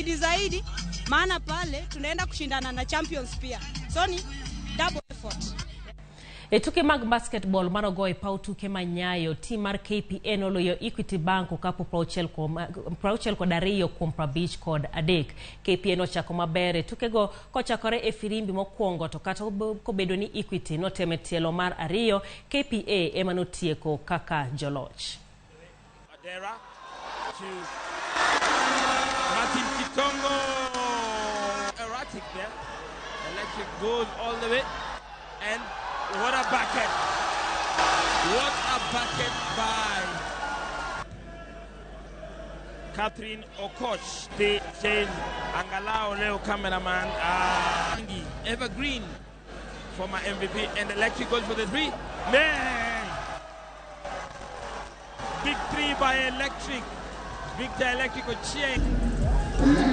bidii zaidi, maana pale tunaenda kushindana na champions pia, so ni double effort. E tuke mag basketball manogo e paw tuke ma Nyayo, tim mar KPA noloyo Equity Bank okapu 62 kuom 53. KPA nochako maber e tukego kochakore e firimbi mokwongo, to kata kobedo ni Equity notemo e tielo mar ariyo, KPA ema notieko kaka joloch. Adera to Martin Kitongo. Erratic there. Electric goes all the way. And what a bucket. What a bucket by Catherine Okoch. The change. Angalau leo cameraman. Evergreen, former MVP, and Electric goes for the three. Man! Big three by Electric. Victor Electric Ochieng.